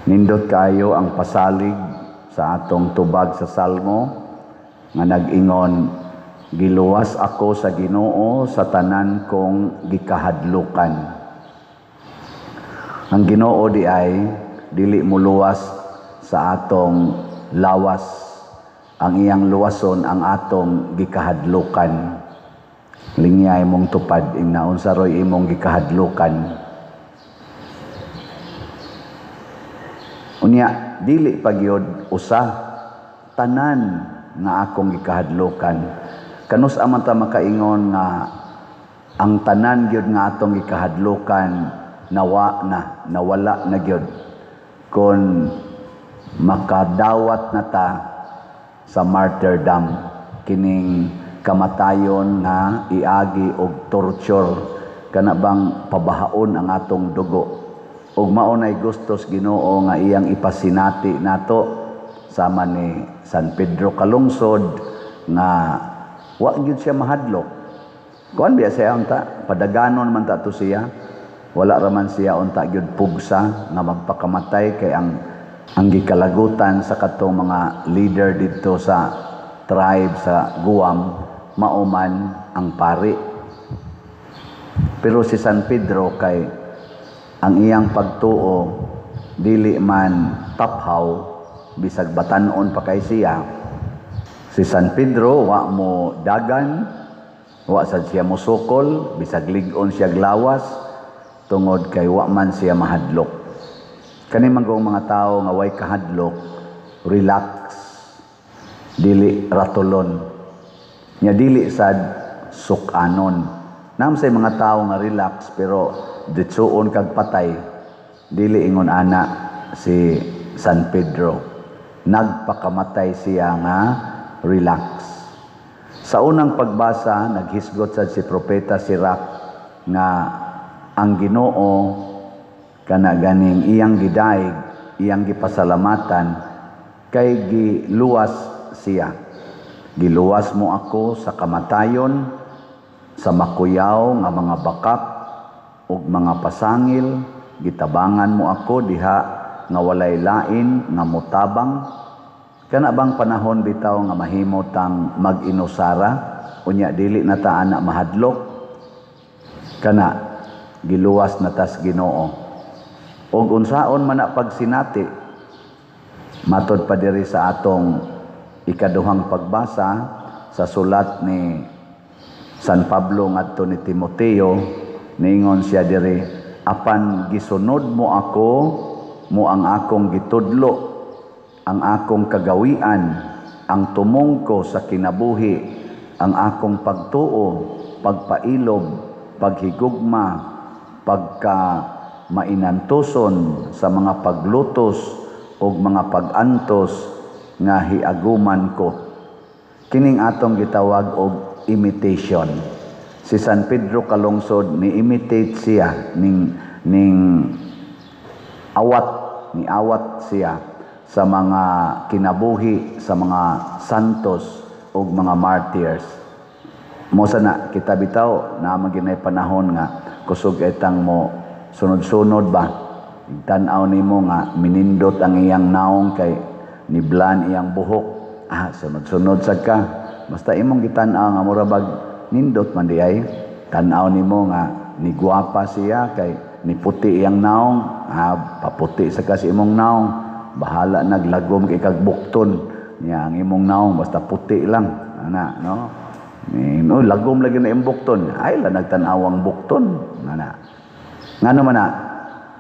Nindot kayo ang pasalig sa atong tubag sa Salmo nga nag-ingon, "Giluwas ako sa Ginoo sa tanan kong gikahadlukan." Ang Ginoo di ay dili muluwas sa atong lawas. Ang iyang luwason ang atong gikahadlukan. Lingya imong tupad, ingna unsa roy imong gikahadlukan. Unya dili pagyod usa, tanan nga akong gikahadlukan. Kanus-a man ta makaingon nga ang tanan gyud nga atong gikahadlukan nawa na, nawala na gyud kon makadawat na ta sa martyrdom, kining kamatayon nga iagi og torture, kana bang pabahaon ang atong dugo. Ug mao nay gustos Ginoo nga iyang ipasinati nato sama ni San Pedro Calungsod nga wa gyud siya mahadlok. Kuan biya siya unta, padaganon man ta to siya. Wala ra man siya unta gyud pugsa nga magpakamatay kay ang gikalagutan sa katong mga leader didto sa tribe sa Guam mao man ang pari. Pero si San Pedro kay ang iyang pagtuo dili man taphaw, bisag batan-on pa kay siya. Si San Pedro wa mo dagan, wa sad siya mosukol bisag lig-on siya glawas, tungod kay wa man siya mahadlok. Kani manggong mga tawo nga way kahadlok, relax, dili ratulon, nya dili sad sukanon. Naam say mga tawo nga relax pero ditsuon kag patay. Dili ingon ana si San Pedro. Nagpakamatay siya nga relax. Sa unang pagbasa, naghisgot sad si Propeta Sirach nga ang Ginoo kana ganing iyang gidaig, iyang gipasalamatan kay giluwas siya. "Giluwas mo ako sa kamatayon, sa makuyaw nga mga bakak ug mga pasangil, gitabangan mo ako diha nga walay lain nga motabang." Kana bang panahon bitaw nga mahimo tang mag-inusara, unya dili na ta ana mahadlok? Kana giluwas na tas Ginoo. Og unsaon man na pagsinati, matod pa diri sa atong ikaduhang pagbasa sa sulat ni San Pablo ngadto ni Timoteo, niingon siya diri, "Apan gisunod mo ako, mo ang akong gitudlo, ang akong kagawian, ang tumong ko sa kinabuhi, ang akong pagtuo, pagpailob, paghigugma, pagka mainantuson sa mga paglutos ug mga pag-antos nga hiaguman ko." Kining atong gitawag og imitation. Si San Pedro Calungsod ni imitate siya ning awat, ni awat siya sa mga kinabuhi sa mga santos ug mga martyrs. Mo sana kita bitaw naa man ginay panahon nga kusog etang mo sunod-sunod ba, tan-aw nimo nga minindot ang iyang naong kay niblan iyang buhok, sunod-sunod sad ka. Basta imong gitan-aw nga mura bag nindot man di ay, tan-aw nimo nga niguwapa siya kay niputi iyang naong, paputi sa kasi imong naong. Bahala naglagom kay kag bukton niya ang imong naong, basta puti lang ana, no? Ni no lagom lagi na imong bukton, ay la nagtan-awang bukton ana. Ngano man na?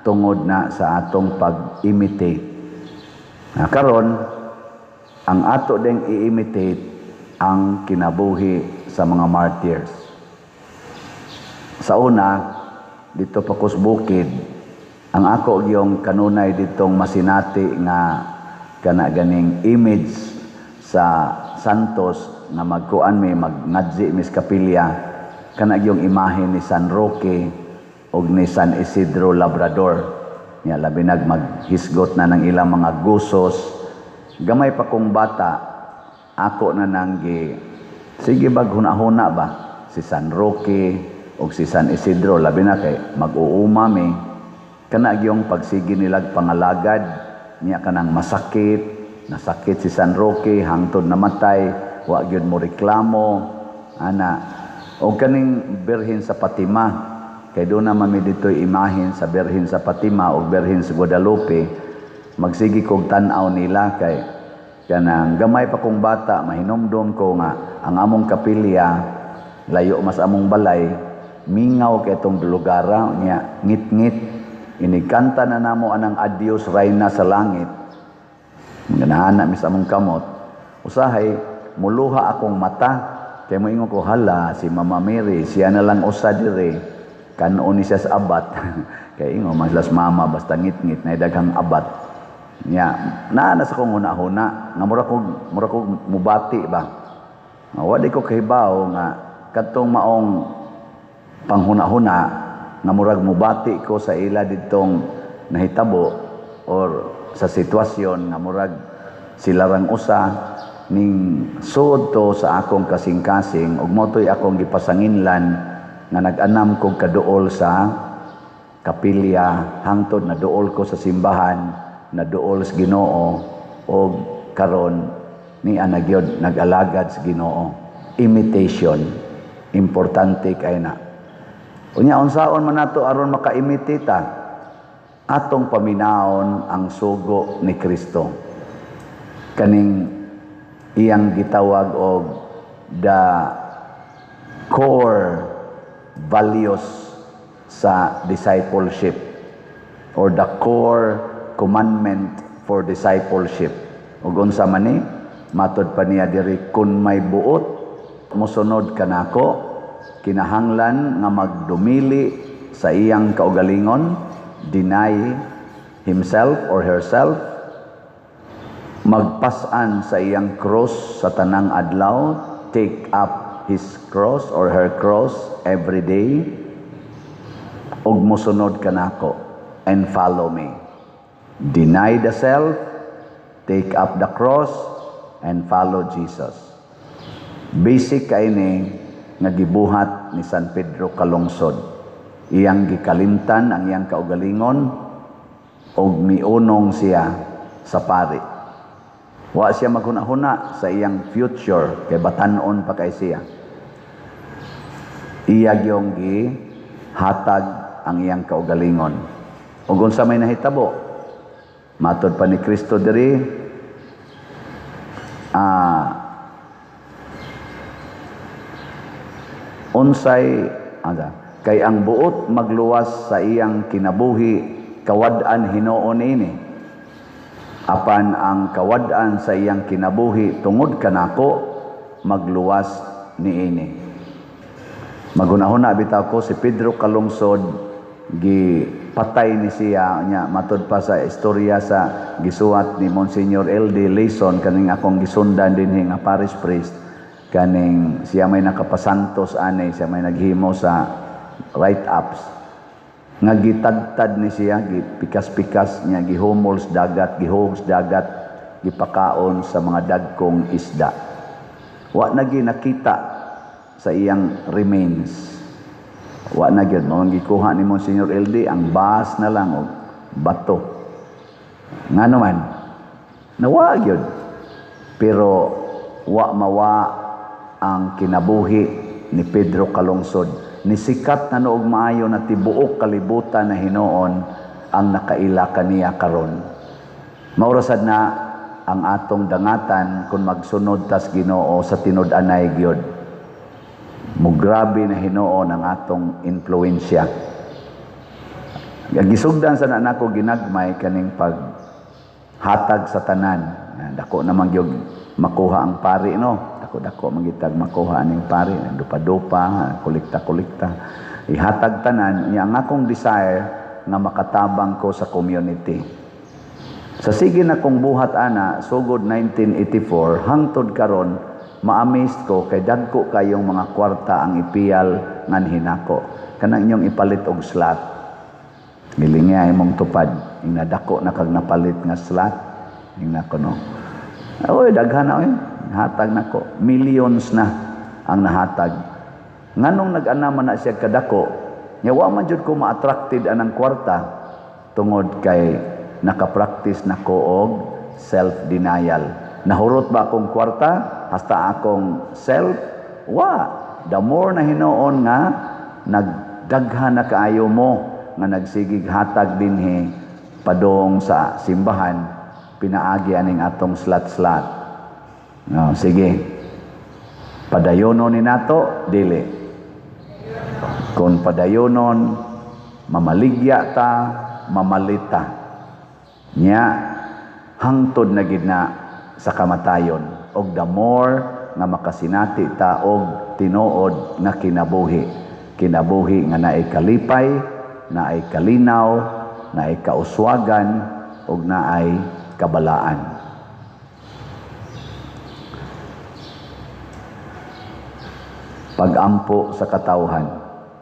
Tungod na sa atong pag-imitate. Na karon ang ato ding i-imitate ang kinabuhi sa mga martyrs. Sa una, dito pa kus bukid, ang ako gyong kanunay ditong masinati nga kana ganing image sa santos nga magkuan mi, magngadzi mis kapilya, kana gyong imahe ni San Roque og ni San Isidro Labrador. Nya labi nag maghisgot na ng ilang mga gusos. Gamay pa kong bata, ako na nang gi sige bag huna-huna ba si San Roque og si San Isidro, labi na kay mag-uuma mi, kana gyong pagsige nilag pangalagad. Niya kanang masakit, nasakit si San Roque hangtod namatay, wa gyud mo reklamo ana. O kaning Birhen sa Fatima, kay doon naman mi dito'y imahen sa Birhen sa Fatima o Birhen sa Guadalupe. Magsige kog tan-aw nila kay kanang gamay pa kong bata, mahinumdom ko nga ang among kapilya layo mas among balay, mingaw kay itong lugara niya, ngit-ngit inikanta na namo anang "Adios Rayna sa Langit". Ganahan na mis among kamot, usahay muluha akong mata kay moingon ko, "Hala, si Mama Mary, siya na lang usa dire, kanon ni siya sa abat." Kay ingon man sila mama, basta ngit-ngit na daghang abat niya. Naa na sa kong huna-huna nga mura kog mubati ba. Nga wa di ko kahibaw nga kadtong maong panghuna-huna nga murag mubati ko sa ila didtong nahitabo or sa sitwasyon nga murag sila rang usa, ning suod to sa akong kasing-kasing ug mao to'y akong gipasanginlan nga nag-anam kog kaduol sa kapilya hangtod na duol ko sa simbahan, na duol sa Ginoo, og karon ni ana gyud nag-alagad sa Ginoo. Imitation, importante kay na. Unya, unsaon man nato aron maka-imitate ta? Atong paminawon ang sugo ni Kristo, kaning iyang gitawag og the core values sa discipleship or the core commandment for discipleship. Ug unsa man ni? Matod pa niya diri, "Kun may buot mosunod kanako, kinahanglan nga magdumili sa iyang kaugalingon," deny himself or herself, "magpas-an sa iyang cross sa tanang adlaw," take up his cross or her cross every day, "ug mosunod kanako," and follow me. Deny the self, take up the cross, and follow Jesus. Basic kay ni nga gibuhat ni San Pedro Calungsod. Iyang gikalimtan ang iyang kaugalingon ug miunong siya sa pari. Wa siya maghuna-huna sa iyang future kay batan-on pa kay siya. Iya gyung gihatag ang iyang kaugalingon. Ug unsa may nahitabo? Matod pa ni Kristo diri, unsay aga kay ang buot magluwas sa iyang kinabuhi, kawad-an hinuon ini, apan ang kawad-an sa iyang kinabuhi tungod kanako, magluwas niini. Maghunahuna bitaw ko, si Pedro Calungsod gipatay ni siya nya. Matod pa sa istorya sa gisuwat ni Monsignor L.D. Layson, kaning akong gisundan dinhi nga parish priest, kaning siya may nakapasantos ani, siya may naghimo sa write-ups, nga gitadtad ni siya, gipikas-pikas niya, gihumol sa dagat, gihog sa dagat, gipakaon sa mga dagkong isda. Wa na nakita sa iyang remains. Wa na gyud mao gikuha ni Monsignor LD ang bas na lang og bato. Ngano man nawa gyud, pero wa mawa ang kinabuhi ni Pedro Calungsod. Nisikat na noog maayo na tibuok kalibutan na hinuon ang nakaila kaniya karon. Mao ra sad na ang atong dangatan kung magsunod tas Ginoo sa tinud-anay gyud. Mugrabe na hinuon ang atong impluwensya. Gisugdan sa nako ginagmay kaning paghatag sa tanan. Dako naman gyud makuha ang pari, no. Dako-dako magitag makuha aning pari, dupa-dupa, kolekta-kolekta. Ihatag tanan niya. Ang akong desire nga makatabang ko sa community. Sa sige na kong buhat ana, sugod 1984 hangtod karon, ma-amazed ko kay dagko kayong mga kwarta ang ipiyal ngan hinako. Kanang inyong ipalit og slot. Gilingya imong tupad, ing nadako na kag napalit nga slot. Ing nako, no. Oy, daghan na oy. Hatag nako. Millions na ang nahatag. Nganong nag-ana man na siya kadako, nya wa man jud ko ma-attracted anang kwarta tungod kay Nakapractice na ko og self-denial. Nahurot ba akong kwarta hasta akong self? Wa. The more na hinuon nga nagdaghan na kaayo mo nga nagsigig hatag dinhi padong sa simbahan, pinaagi aning atong slat-slat. No, sige. Padayonon ni nato, dili. Kung padayonon, mamaligya ta, mamalita. Nya hangtod na gid na sa kamatayon. Og the more nga makasinati ta og tinuod nga kinabuhi. Kinabuhi nga naay kalipay, naay kalinaw, naay kauswagan, ug naay kabalaan. Pagampo sa katawhan.